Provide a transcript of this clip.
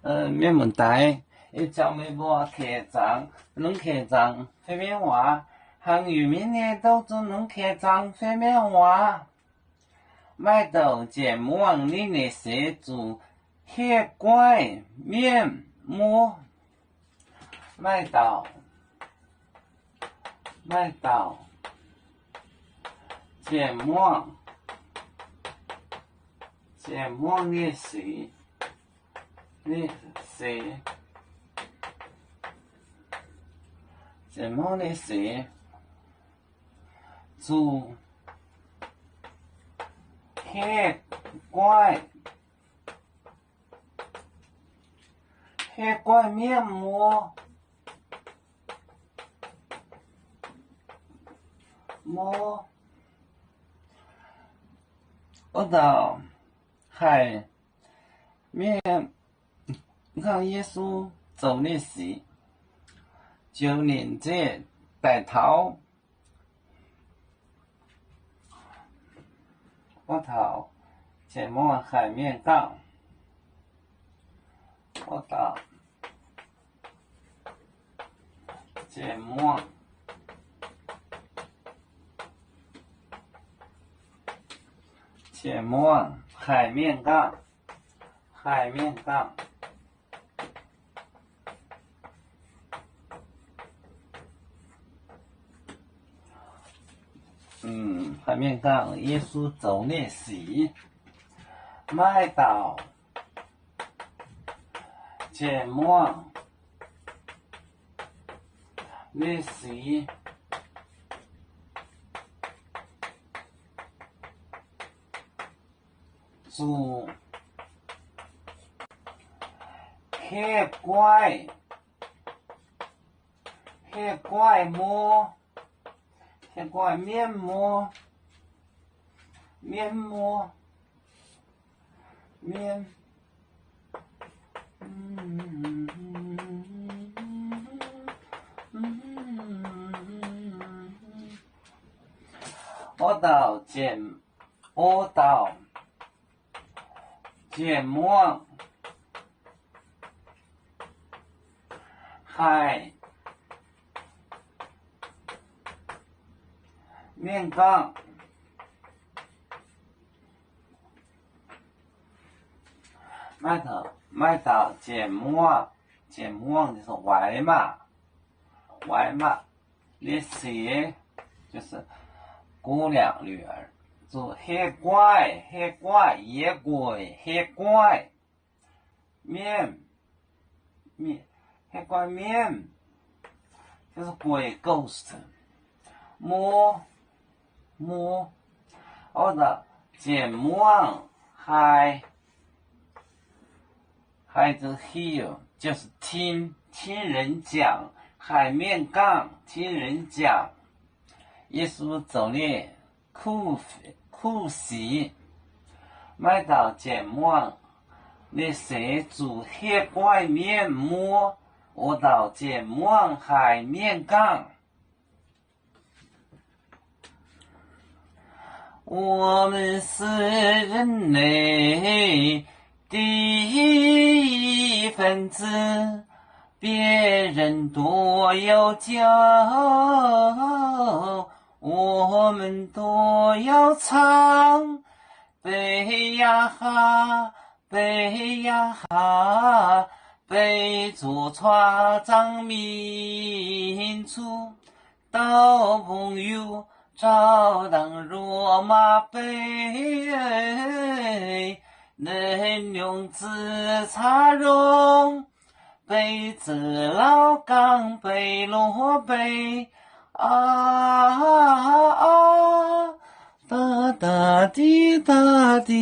Mienh muoz-doic, ih jangx meih mbuo keh zaangc, longc keh zaangc fei mienh waac, hnangv yuoqc mienv nyei douc zuqc longc keh zaangc fei mienh waac. Maaih dauh Janx-Muangh ninh nyei seix zuqc hieh guaiv mienh muoz. Maaih dauh, maaih dauh Janx-Muangh, Janx-Muangh nyei seix, nyei seix, Janx-Muangh nyei seix zuqc hieh guaiv, hieh guaiv mienh muoz, muoz. Wuov dauh haiz mienh, hnangv Yesu zoux ninh sic, joux ninh nziev daic taux, wuov dauh Janx-Muangh haiz mienh gauh, wuov dauh Janx-Muangh, Janx-Muangh haiz mienh gauh, haiz mienh gauh. Haiz mienh gauh Yesu zoux ninh sic. Maaih dauh Janx-Muangh ninh sic zuqc hieh guaiv, hieh guaiv muoz, hieh guaiv mienh muoz, mienh muoz, mienh. Wuov dauh Janx, wuov dauh Janx-Muangh haiz mienh gauh, maaih dauh, maaih dauh Janx-Muangh, Janx-Muangh waix maah, waix maah, ninh sic, 就是姑娘女儿, zuqc hieh guaiv, hieh guaiv, yietc gueic hieh guaiv mienh, hieh guaiv mienh, 就是鬼 ghost, muoz, muoz. Wuov dauh Janx-Muangh haiz, haiz zuqc hiuv, 就是听，听人讲, haiz mienh gangh, 听人讲. Yesu zoux ninh kuv sic. Maaih dauh Janx-Muangh ninh seix zuqc hieh guaiv mienh muoz. Wuov dauh Janx-Muangh haiz mienh gangh, 我们是人类的一份子，别人多有酒，我们多要唱。 杯呀哈，杯呀哈，杯中啜，唱民族，斗朋友，照亮罗马杯。能用紫砂容 杯子、老缸杯、罗杯，啊啊啊，哒哒滴答滴。